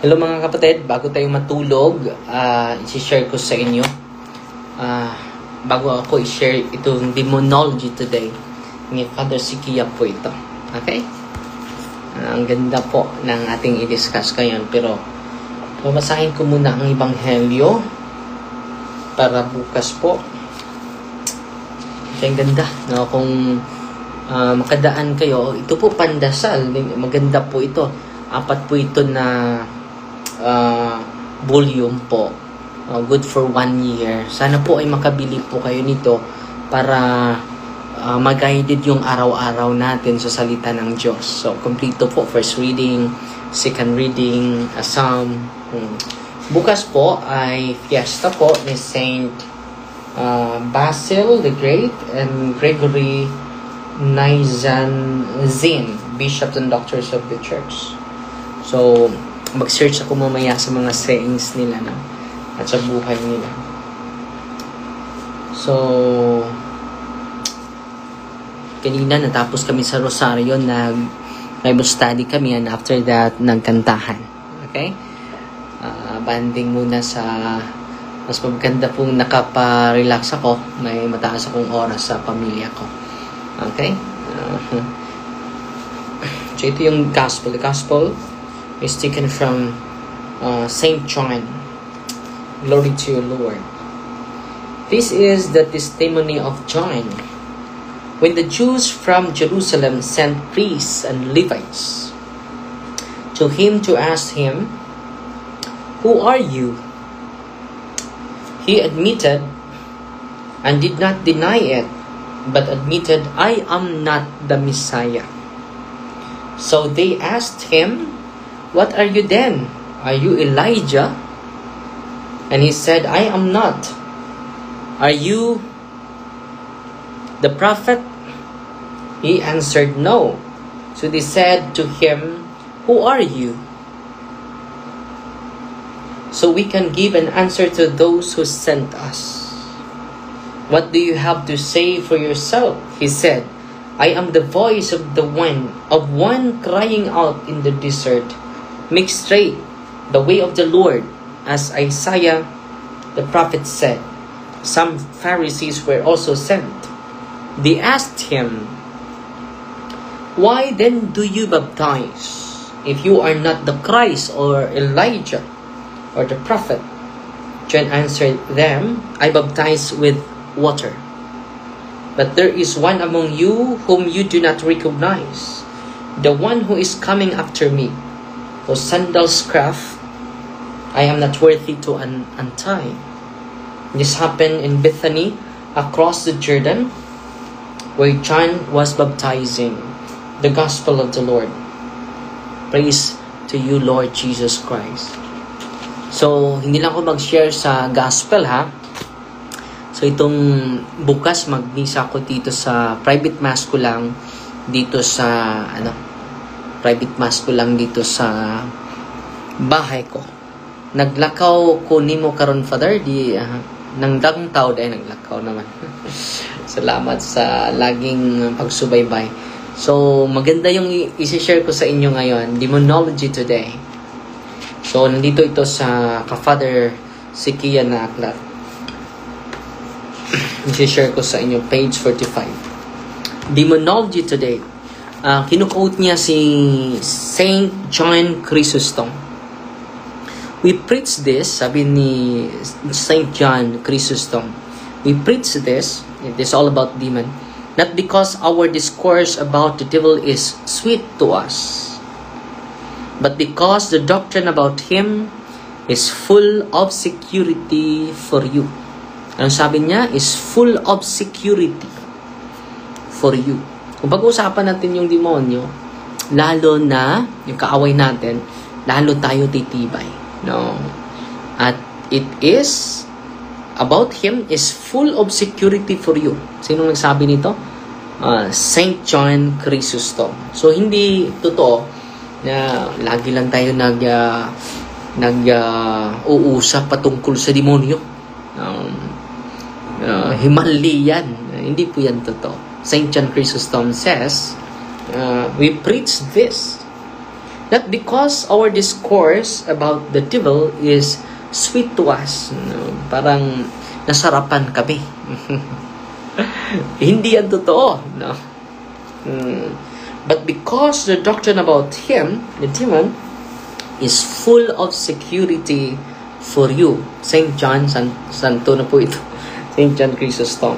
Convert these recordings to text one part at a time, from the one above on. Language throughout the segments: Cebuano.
Hello, mga kapatid, bago tayo matulog, i-share ko sa inyo. Bago ako i-share itong demonology today, ni Father Sikia po ito. Okay? Ang ganda po ng ating i-discuss ngayon. Pero, babasahin ko muna ang Ebanghelyo para bukas po. Ito, ang ganda. No? Kung makadaan kayo, ito po pandasal. Maganda po ito. Apat po ito na volume po. Good for one year. Sana po ay makabili po kayo nito para mag-guided yung araw-araw natin sa salita ng Diyos. So, kompleto po. First reading, second reading, a psalm. Bukas po ay fiesta po ni Saint Basil the Great and Gregory Nazianzen, bishops and doctors of the church. So, mag-search ako mamaya sa mga sayings nila, no? At sa buhay nila. So, kanina natapos kami sa Rosario, nag Bible study kami and after that, nagkantahan. Okay? Bonding muna sa mas maganda pong nakapa-relax ako. May mataas akong oras sa pamilya ko. Okay? So, ito yung gospel. The gospel is taken from Saint John. Glory to you, Lord. This is the testimony of John. When the Jews from Jerusalem sent priests and Levites to him to ask him, "Who are you?" He admitted and did not deny it, but admitted, "I am not the Messiah." So they asked him, "What are you then? Are you Elijah?" And he said, "I am not." "Are you the prophet?" He answered, "No." So they said to him, "Who are you? So we can give an answer to those who sent us. What do you have to say for yourself?" He said, "I am the voice of one crying out in the desert, 'Make straight the way of the Lord,' as Isaiah the prophet said." Some Pharisees were also sent. They asked him, "Why then do you baptize if you are not the Christ or Elijah or the prophet?" John answered them, "I baptize with water. But there is one among you whom you do not recognize, the one who is coming after me, whose sandal strap I am not worthy to untie." This happened in Bethany across the Jordan, where John was baptizing. The Gospel of the Lord. Praise to you, Lord Jesus Christ. So, hindi lang ako mag-share sa gospel, ha. So, itong bukas, magmisa ako dito sa private mass ko lang dito sa, ano, private mass ko lang dito sa bahay ko. Naglakaw ko nimo karon, Father, di nang dagong tao dahil naglakaw naman. Salamat sa laging pagsubaybay. So, maganda yung i-share ko sa inyo ngayon, demonology today. So, nandito ito sa ka-Father Sikia na aklat. I-share ko sa inyo, page 45. Demonology today. Kinukote niya si Saint John Chrysostom. "We preach this," sabi ni Saint John Chrysostom. "We preach this," it is all about demon, "not because our discourse about the devil is sweet to us, but because the doctrine about him is full of security for you." Ano sabi niya? Is full of security for you. Kung pag-uusapan natin yung demonyo, lalo na yung kaaway natin, lalo tayo titibay. No? At it is about him is full of security for you. Sino nagsabi nito? Saint John Chrysostom. So, hindi totoo na lagi lang tayo nag uusap patungkol sa demonyo. Himali yan. Hindi po yan totoo. Saint John Chrysostom says, "We preach this, Not because our discourse about the devil is sweet to us. No? Parang nasarapan kami. Hindi yan totoo. No? But because the doctrine about him, the demon, is full of security for you. St. John, Santo na po ito. St. John Chrysostom.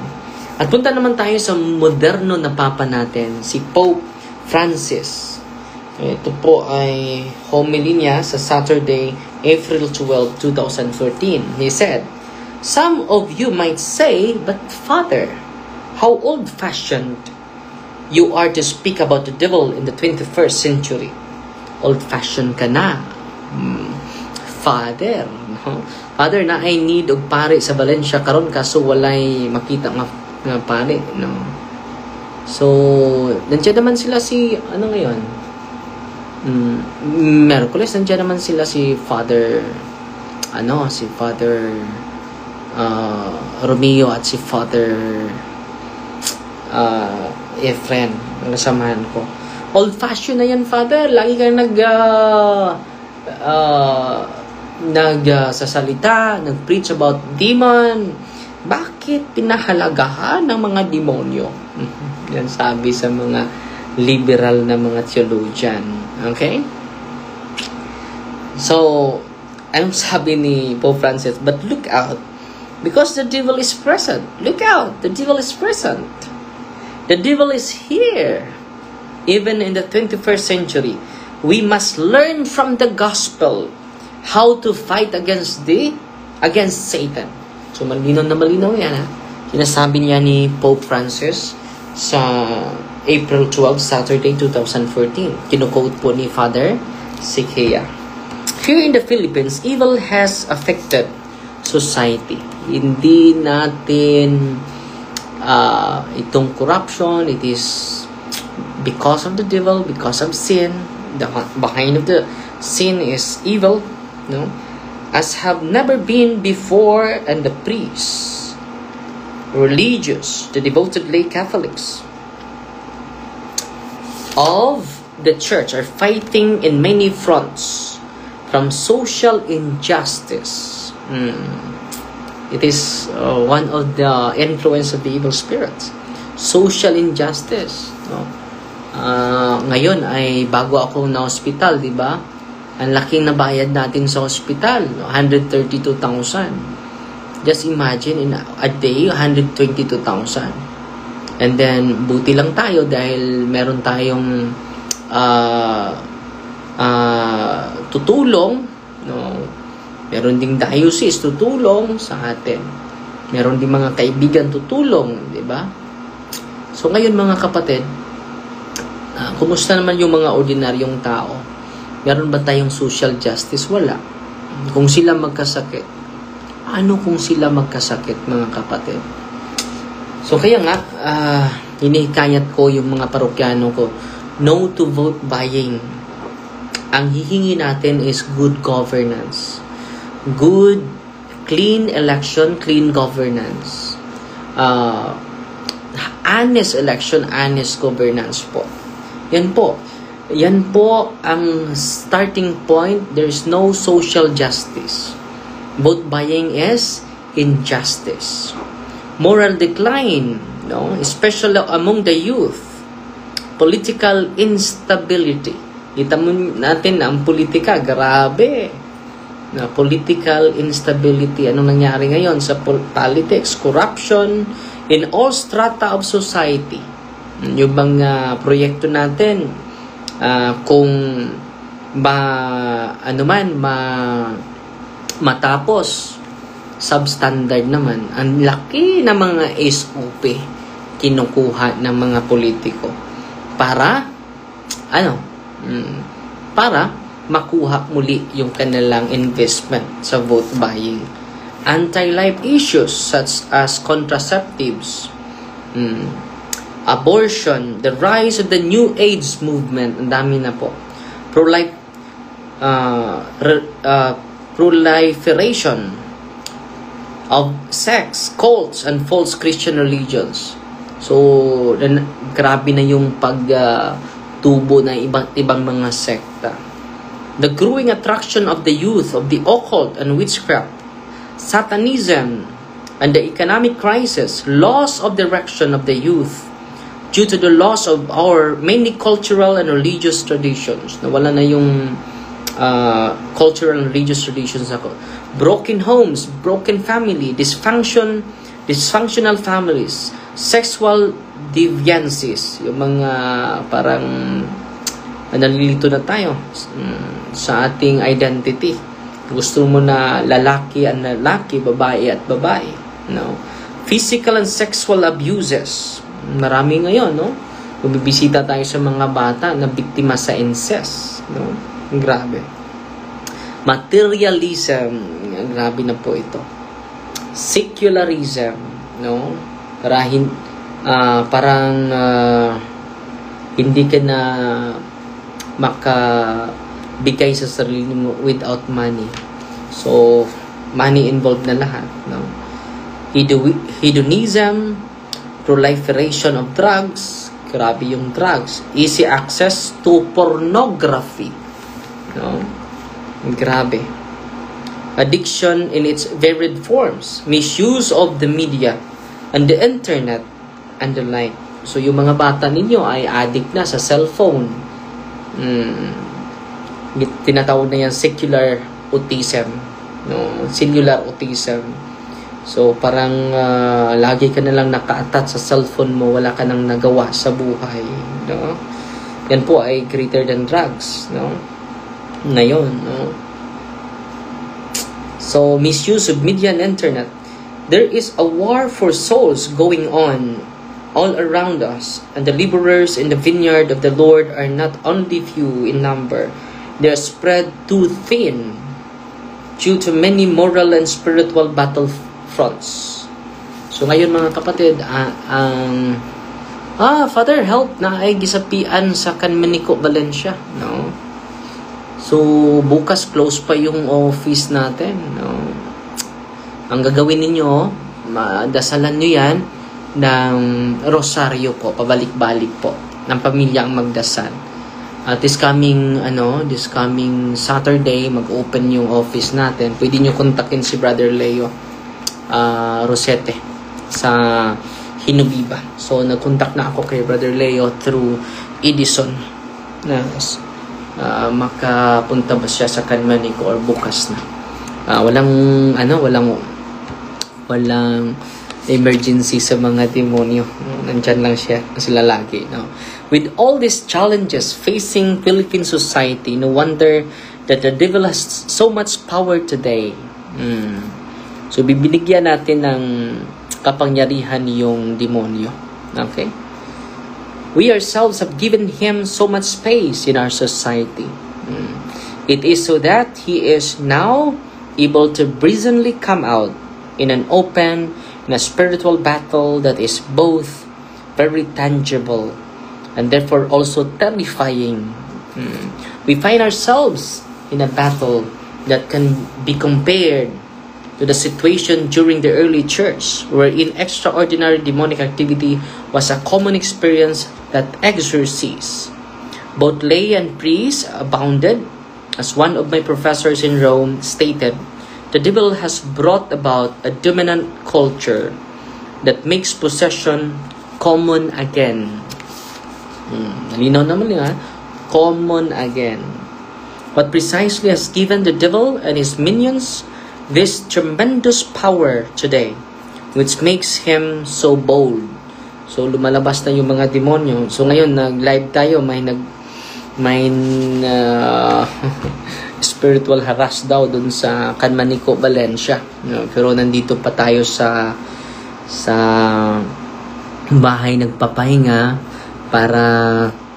At punta naman tayo sa moderno na papa natin, si Pope Francis. Ito po ay homily niya sa Saturday, April 12, 2014. He said, "Some of you might say, 'But Father, how old-fashioned you are to speak about the devil in the 21st century.'" Old-fashioned ka na. Father, no? Father, naay need og pare sa Valencia karon, kaso walay makita nga pare, no? So, nandiyan naman sila si ano ngayon? Merkules, nandiyan naman sila si Father ano, si Father Romeo at si Father Efren, ang kasamahan ko. Old fashioned na yan, Father. Lagi ka nag sasalita, nag-preach about demon. Bakit pinahalagahan ng mga demonyo? Yan sabi sa mga liberal na mga theologian. Okay? So, anong sabi ni Pope Francis? "But look out, because the devil is present." Look out, the devil is present. The devil is here. Even in the 21st century, we must learn from the gospel how to fight against Satan. So malinaw na malinaw yan, ha. Sinasabi niya ni Pope Francis sa April 12, Saturday, 2014. Kinukote po ni Father Sikea. Here in the Philippines, evil has affected society. Hindi natin itong corruption, it is because of the devil, because of sin. The behind of the sin is evil, no? As have never been before, and the priests, religious, the devoted lay Catholics of the church are fighting in many fronts from social injustice. It is one of the influence of the evil spirits. Social injustice. No? Ngayon ay bago ako na hospital, di ba? Ang laking nabayad natin sa hospital, no? 132,000. Just imagine, in a day, 122,000. And then, buti lang tayo dahil meron tayong tutulong, no? Meron ding diocese tutulong sa atin. Meron ding mga kaibigan tutulong, di ba? So ngayon, mga kapatid, kumusta naman yung mga ordinaryong tao? Meron ba tayong social justice? Wala. Kung sila magkasakit, ano kung sila magkasakit, mga kapatid? So kaya nga, hinihikayat ko yung mga parokyano ko, no to vote buying. Ang hihingi natin is good governance. Good, clean election, clean governance. Honest election, honest governance po. Yan po. Yan po ang starting point. There's no social justice. Vote buying is injustice. Moral decline, no? Especially among the youth. Political instability. Kita mo natin ang politika, grabe. Na political instability. Anong nangyari ngayon sa politics? Corruption in all strata of society. Yung mga proyekto natin, kung ba ano man ma matapos, substandard naman. Ang laki ng mga SOP kinukuha ng mga politiko para ano para makuha muli yung kanilang investment sa vote buying. Anti-life issues such as contraceptives, abortion, the rise of the New Age movement, ang dami na po. Pro-life proliferation of sects, cults, and false Christian religions. So, grabe na yung pag tubo ng iba't ibang mga sekta. The growing attraction of the youth of the occult and witchcraft, Satanism, and the economic crisis, loss of direction of the youth due to the loss of our many cultural and religious traditions. Nawala na yung cultural and religious traditions ako. Broken homes, broken family, dysfunction, dysfunctional families, sexual deviancies, yung mga parang nalilito na tayo sa ating identity. Gusto mo na lalaki ang lalaki, babae at babae. No? Physical and sexual abuses. Marami ngayon, no? Bumibisita tayo sa mga bata na biktima sa incest. No? Grabe. Materialism. Grabe na po ito. Secularism. No? Parang hindi ka na makabigay sa sarili mo without money. So, money involved na lahat. No? Hedonism, proliferation of drugs, grabe yung drugs, easy access to pornography. No? Grabe. Addiction in its varied forms, misuse of the media and the internet and the like. So yung mga bata ninyo ay addict na sa cellphone. Tinatawag na yan secular autism, no? Cellular autism. So parang lagi ka na lang naka-attach sa cellphone mo, wala ka nang nagawa sa buhay, no? Yan po ay greater than drugs, no? Ngayon, no? So misuse of media and internet. There is a war for souls going on all around us, and the laborers in the vineyard of the Lord are not only few in number, they are spread too thin due to many moral and spiritual battle fronts. So ngayon, mga kapatid, ang Father, help na ay gisapian sa Canmanico, Valencia, no? So bukas close pa yung office natin, no? Ang gagawin ninyo, madasalan nyo yan ng rosaryo po, pabalik-balik po, ng pamilya ang magdasal. At this coming Saturday, mag-open yung office natin. Pwede nyo kontakin si Brother Leo Rosete sa Hinubiba. So, nag-contact na ako kay Brother Leo through Edison na makapunta ba siya sa Canmanico or bukas na. Walang ano, walang walang emergency sa mga demonyo. Nandyan lang sila lagi. No? With all these challenges facing Philippine society, no wonder that the devil has so much power today. So, bibinigyan natin ng kapangyarihan yung demonyo. Okay? We ourselves have given him so much space in our society. It is so that he is now able to brazenly come out in an open, in a spiritual battle that is both very tangible and therefore also terrifying. We find ourselves in a battle that can be compared to the situation during the early church, wherein extraordinary demonic activity was a common experience that exorcists, both lay and priests, abounded. As one of my professors in Rome stated, "The devil has brought about a dominant culture that makes possession common again." Malinaw naman yun, ha? Common again. What precisely has given the devil and his minions this tremendous power today, which makes him so bold? So lumalabas na yung mga demonyo. So ngayon nag-live tayo, may spiritual harass daw dun sa Canmanico, Valencia. No, pero nandito pa tayo sa bahay nagpapahinga para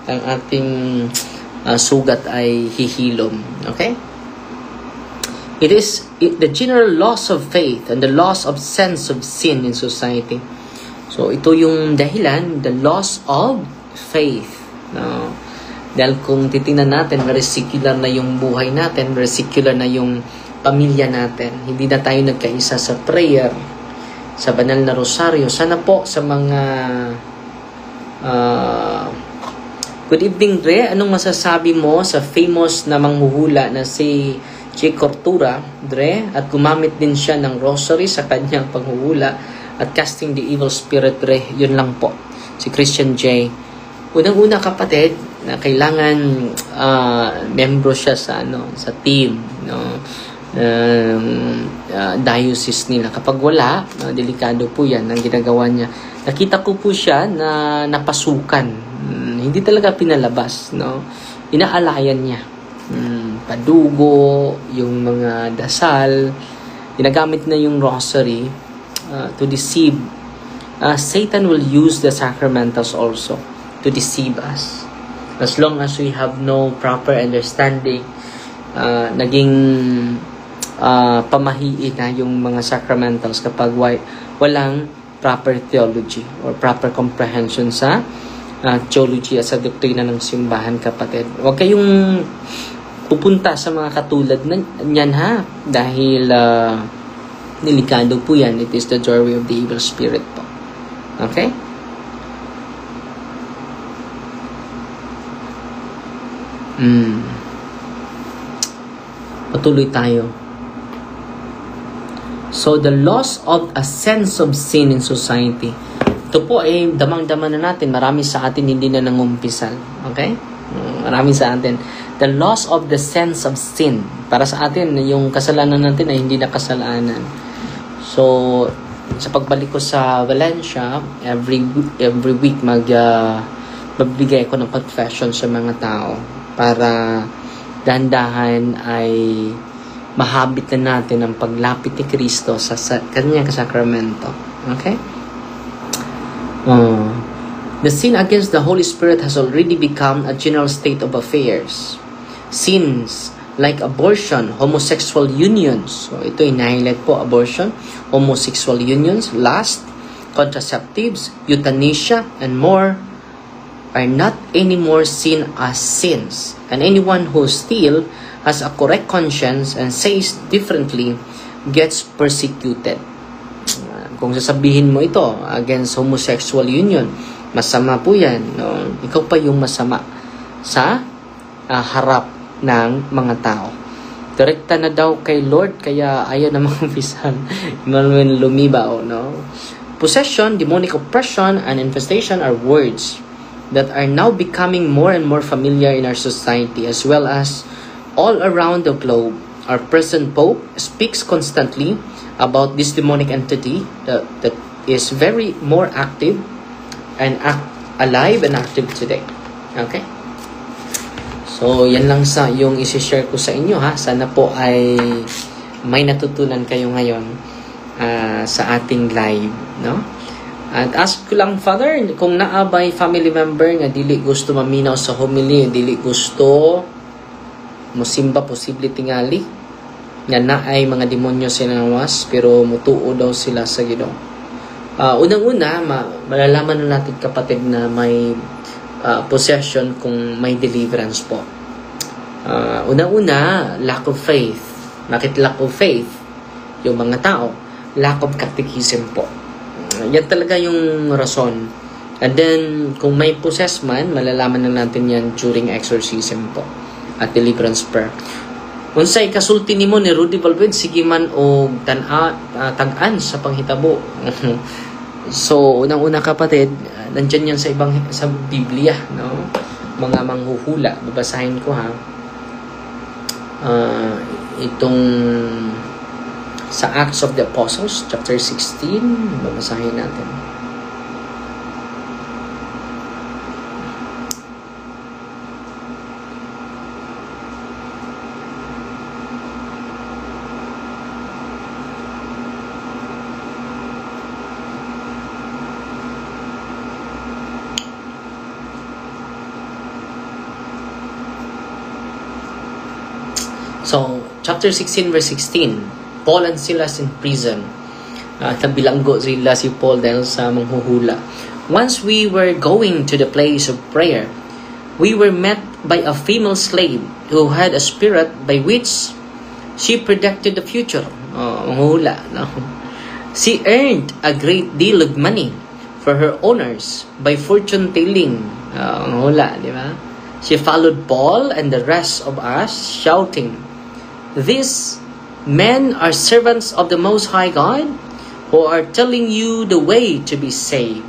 ang ating sugat ay hihilom. Okay? It is the general loss of faith and the loss of sense of sin in society. So, ito yung dahilan, the loss of faith. No? Dahil kung titingnan natin, very secular na yung buhay natin, very secular na yung pamilya natin. Hindi na tayo nagkaisa sa prayer, sa banal na rosaryo. Sana po sa mga Good evening, Dre. Anong masasabi mo sa famous na manghuhula na si Che Cortura, Dre? At gumamit din siya ng rosary sa kanyang panghuhula at casting the evil spirit, Dre. Yun lang po. Si Christian J. Unang-una, kapatid, na kailangan membro siya sa ano, sa team, no, diocese nila. Kapag wala, no, delikado po 'yan ang ginagawa niya. Nakita ko po siya na napasukan. Hindi talaga pinalabas, no. Inaalayan niya. Padugo, yung mga dasal, ginagamit na yung rosary to deceive. Satan will use the sacramentals also to deceive us. As long as we have no proper understanding, naging pamahiin na yung mga sacramentals kapag walang proper theology or proper comprehension sa theology at sa doktrina ng simbahan, kapatid. Huwag kayong pupunta sa mga katulad na niyan, ha, dahil delikado po yan. It is the doorway of the evil spirit po. Okay? Patuloy tayo. So, the loss of a sense of sin in society. Ito po ay damang-dama na natin. Marami sa atin hindi na nangumpisal. Okay? Marami sa atin. The loss of the sense of sin. Para sa atin, yung kasalanan natin ay hindi na kasalanan. So, sa pagbalik ko sa Valencia, every week magbigay ako ng confession sa mga tao para dahan-dahan ay mahabit na natin ang paglapit ni Kristo sa kanyang sakramento. Okay? The sin against the Holy Spirit has already become a general state of affairs. Sins like abortion, homosexual unions. So, ito in-highlight po, abortion, homosexual unions, lust, contraceptives, euthanasia, and more are not anymore seen as sins. And anyone who still has a correct conscience and says differently gets persecuted. Kung sasabihin mo ito against homosexual union, masama po yan. No? Ikaw pa yung masama sa harap ng mga tao. Direkta na daw kay Lord, kaya ayaw na mangumpisal. Emmanuel Lumibao, no? Possession, demonic oppression, and infestation are words that are now becoming more and more familiar in our society as well as all around the globe. Our present Pope speaks constantly about this demonic entity that is very more active and alive and active today. Okay? So, yan lang sa yung isi-share ko sa inyo, ha. Sana po ay may natutunan kayo ngayon sa ating live, no? At ask ko lang, Father, kung naa bay family member nga dili gusto maminaw sa homily, dili gusto musimba, posible tingali nga naay mga demonyo sa lawas pero mutuo daw sila sa Ginoo. Unang-una, malalaman na natin, kapatid, na may possession kung may deliverance po. Unang-una, lack of faith. Bakit lack of faith? Yung mga tao, lack of catechism po. Yan talaga yung rason. And then, kung may possess man, malalaman na natin yan during exorcism po at deliverance prayer. Unsay kasulti nimo ni Rudy Valverde, sige man og tag-an sa panghitabo? So, unang-una, kapatid, nandyan yan sa ibang sa Biblia, no? Mga manghuhula, babasahin ko ha. Itong sa Acts of the Apostles, chapter 16, babasahin natin. So, chapter 16 verse 16, Paul and Silas in prison. Nabilanggo sila si Paul dahil sa manghuhula. Once we were going to the place of prayer, we were met by a female slave who had a spirit by which she predicted the future. Oh, manghuhula, no? She earned a great deal of money for her owners by fortune telling. Hula, di ba? She followed Paul and the rest of us, shouting, "These men are servants of the Most High God who are telling you the way to be saved."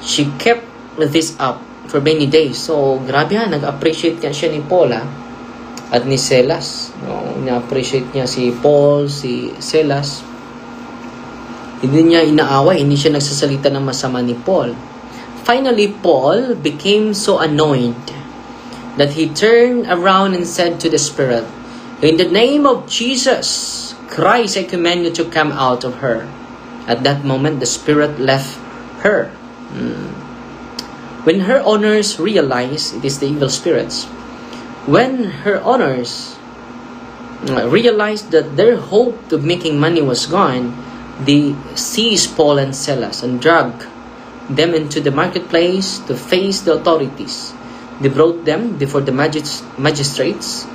She kept this up for many days. So, grabe ha, nag-appreciate niya siya ni Paul ha, at ni Silas. No, na-appreciate niya si Paul, si Silas. Hindi niya inaaway, hindi siya nagsasalita ng masama ni Paul. Finally, Paul became so annoyed that he turned around and said to the spirit, "In the name of Jesus Christ, I command you to come out of her." At that moment, the spirit left her. When her owners realized it is the evil spirits, when her owners realized that their hope of making money was gone, they seized Paul and Silas and dragged them into the marketplace to face the authorities. They brought them before the magistrates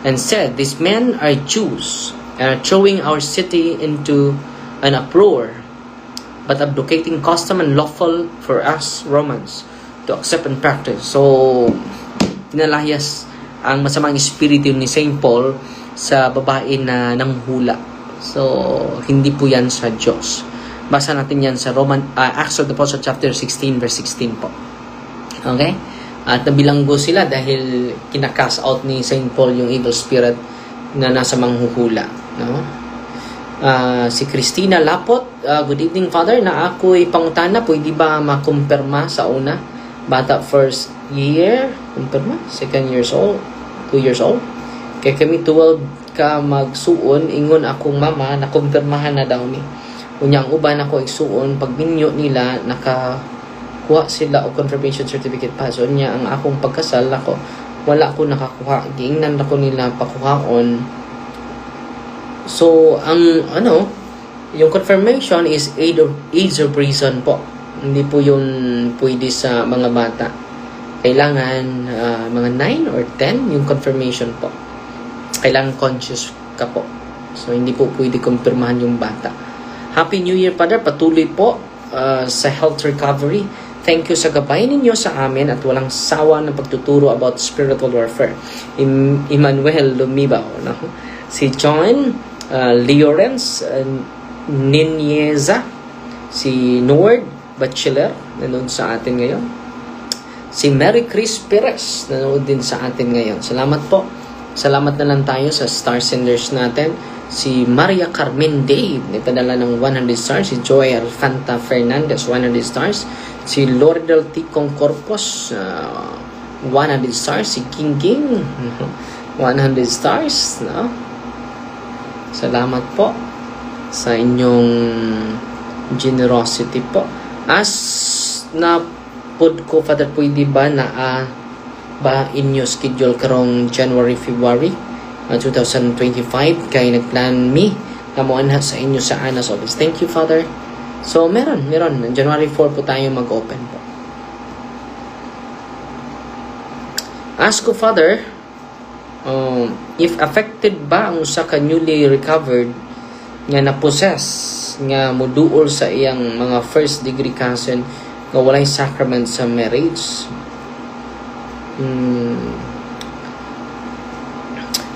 and said, "These men are Jews and are throwing our city into an uproar, by advocating custom unlawful for us Romans to accept and practice." So, pinalayas ang masamang espiritu ni St. Paul sa babae na nanghula. So, hindi po yan sa Diyos. Basa natin yan sa Acts of the Apostles chapter 16 verse 16 po. Okay? At nabilanggo sila dahil kina-cast out ni St. Paul yung evil spirit na nasa manghuhula. No? Si Christina Lapot, "Good evening, Father, naa ko'y pangutana, pwede ba makumpirma sa una? Bata first year, kumpirma, second years old, 2 years old. Kay kami 12 ka magsuon, ingon akong mama, nakumpirmahan na daw mi. Unya ang uban ako igsuon, pag minyo nila, nakakuha sila og confirmation certificate pa. So unya ang akong pagkasal ako, wala ko nakakuha. Giingnan ako nila pakuhaon." So ang ano, yung confirmation is age of reason po. Hindi po yun pwede sa mga bata. Kailangan mga 9 or 10 yung confirmation po. Kailangan conscious ka po. So hindi po pwede kumpirmahan yung bata. "Happy New Year, Father. Patuloy po sa health recovery. Thank you sa gabay ninyo sa amin at walang sawa ng pagtuturo about spiritual warfare. Emmanuel Lumibaw." No? Si John Lawrence Ninyeza, si Nord Bachelor, nanood sa atin ngayon. Si Mary Chris Perez, nanood din sa atin ngayon. Salamat po. Salamat na lang tayo sa star senders natin. Si Maria Carmen Dave, nagpadala ng 100 stars. Si Joy Alfanta Fernandez, 100 stars. Si Loridel Ticong Corpus, 100 stars. Si King King, 100 stars. No? Salamat po sa inyong generosity po. As na pod ko, Father, pwede ba na ba inyo schedule karong January, February 2025 kay nagplan mi na moanha sa inyo sa Anas office. Thank you, Father." So, meron, meron. January 4 po tayo mag-open po. Ask ko, Father, if affected ba ang usa ka newly recovered nga na-possess nga moduol sa iyang mga first degree cousin nga walay sacrament sa marriage?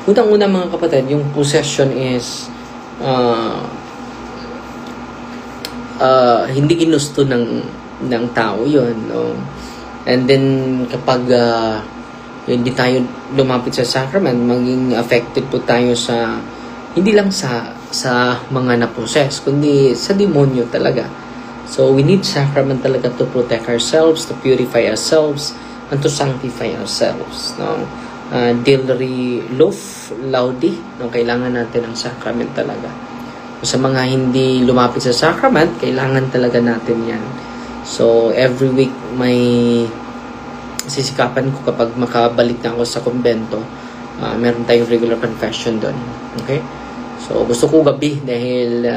Unang-una, mga kapatid, yung possession is hindi ginusto ng tao yon, no? And then kapag hindi tayo lumapit sa sacrament, maging affected po tayo sa hindi lang sa mga na-possess, kundi sa demonyo talaga. So we need sacrament talaga to protect ourselves, to purify ourselves, and to sanctify ourselves, no? Dilry Luf Laudi, no? Kailangan natin ang sacrament talaga. So, sa mga hindi lumapit sa sacrament, kailangan talaga natin yan. So, every week may sisikapan ko kapag makabalik na ako sa kumbento, meron tayong regular confession doon. Okay? So, gusto ko gabi dahil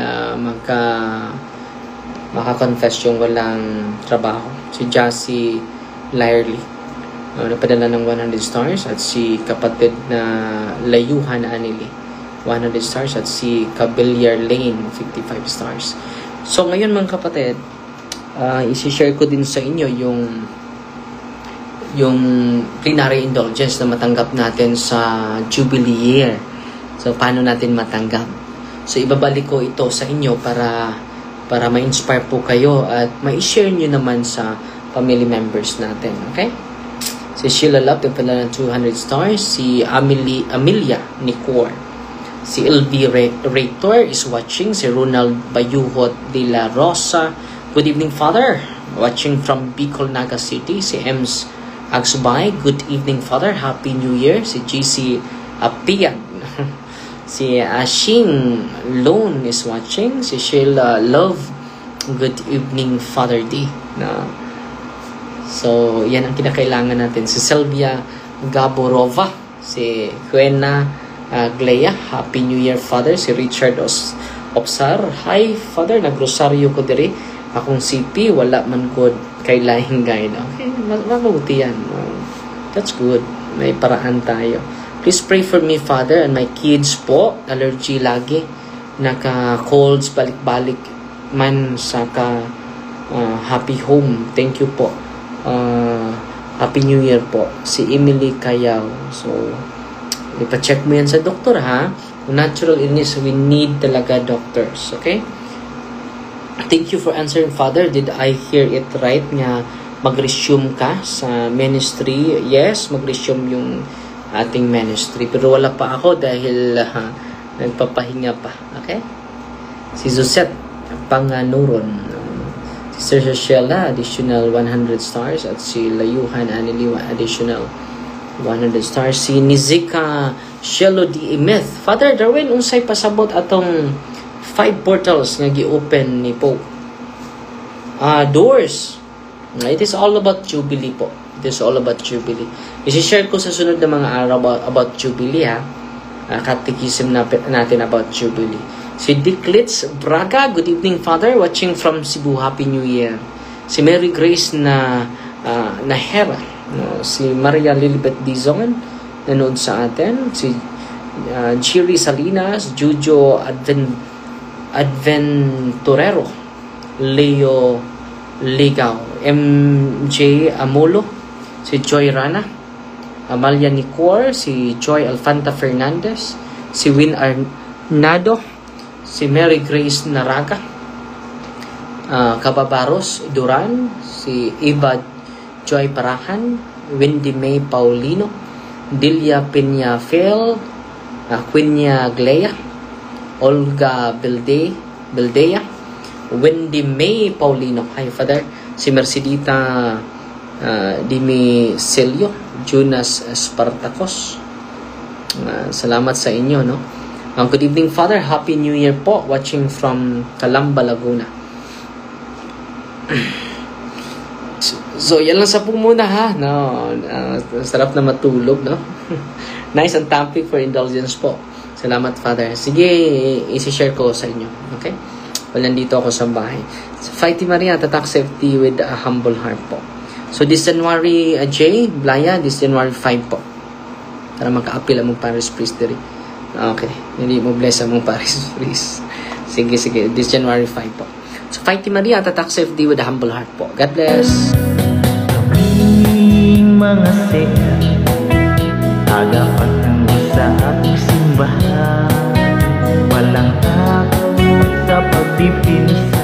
maka-confess yung walang trabaho. Si Jassy Lyerly, napadala ng 100 stars, at si kapatid na Layuhan Anili, 100 stars, at si Cavalier Lane, 55 stars. So, ngayon, mga kapatid, isi-share ko din sa inyo yung Yung plenary indulgence na matanggap natin sa Jubilee Year. So, paano natin matanggap? So, ibabalik ko ito sa inyo para ma-inspire po kayo at ma-share nyo naman sa family members natin. Okay? Si Sheila Love, pala ng 200 stars. Si Amelie, Amelia Nicor. Si LV Rector is watching. Si Ronald Bayuhot de la Rosa. Good evening, Father. Watching from Bicol, Naga City. Si Ems Agsubay. Good evening, Father. Happy New Year. Si GC Apiag. Si Ashing Lone is watching. Si Sheila Love. Good evening, Father D. Na, so, yan ang kinakailangan natin. Si Sylvia Gaborova. Si Huena Glea. Happy New Year, Father. Si Richard Opsar. Hi, Father. Nagrosaryo ko diri. Akong CP, wala man good kay laing guide. Okay, mabuti yan. That's good. May paraan tayo. Please pray for me, Father, and my kids po. Allergy lagi. Naka-colds, balik-balik man sa ka happy home. Thank you po. Happy New Year po. Si Emily Cayaw. So, ipa-check mo yan sa doktor, ha? Kung natural illness, we need talaga doctors. Okay? Thank you for answering, Father. Did I hear it right nga mag-resume ka sa ministry? Yes, mag-resume yung ating ministry. Pero wala pa ako dahil nagpapahinga pa. Okay? Si Zosette Panganuron. Si Sir Sheila, additional 100 stars. At si Layuhan Aniliwa, additional 100 stars. Si Nizika Shelo D. Imeth. Father Darwin, unsay pasabot atong five portals nga gi-open ni Pope? Doors. It is all about Jubilee po. It is all about Jubilee. I-share ko sa sunod na mga araw about Jubilee, ha. Catechism natin about Jubilee. Si Dick Litz Braga, good evening, Father, watching from Cebu, Happy New Year. Si Mary Grace na Nahera, no? Si Maria Lilibet Dizon, nanood sa atin. Si Jiri Salinas, Jujo Adventurero, Leo Ligaw, MJ Amolo, si Joy Rana, Amalia Nicor, si Joy Alfanta Fernandez, si Win Arnado, si Mary Grace Naraga, Cababaros Duran, si Eva Joy Parahan, Wendy May Paulino, Delia Peñafel, Quinya Glea, Olga Bildea, Wendy May Paulino. Hi, Father. Si Mercedita Dimicelio, Jonas Spartacos. Salamat sa inyo, no? Good evening, Father. Happy New Year po. Watching from Calamba, Laguna. So, yan lang sa po muna, ha. No, sarap na matulog, no? Nice ang topic for indulgence po. Salamat, Father. Sige, isi-share ko sa inyo. Okay? Well, nandito ako sa bahay. So, Fighty Maria, tatak safety with a humble heart po. So, this January, J, Blaya, this January 5 po. Para maka-apil ang mong parish priest diri. Okay. Hindi mo bless ang mong parish priest. Sige, sige. This January 5 po. So, Fighty Maria, tatak safety with a humble heart po. God bless! Kaming mga ser tagapagtanggol sa aming simbahan, walang takot sa pagdipinsa.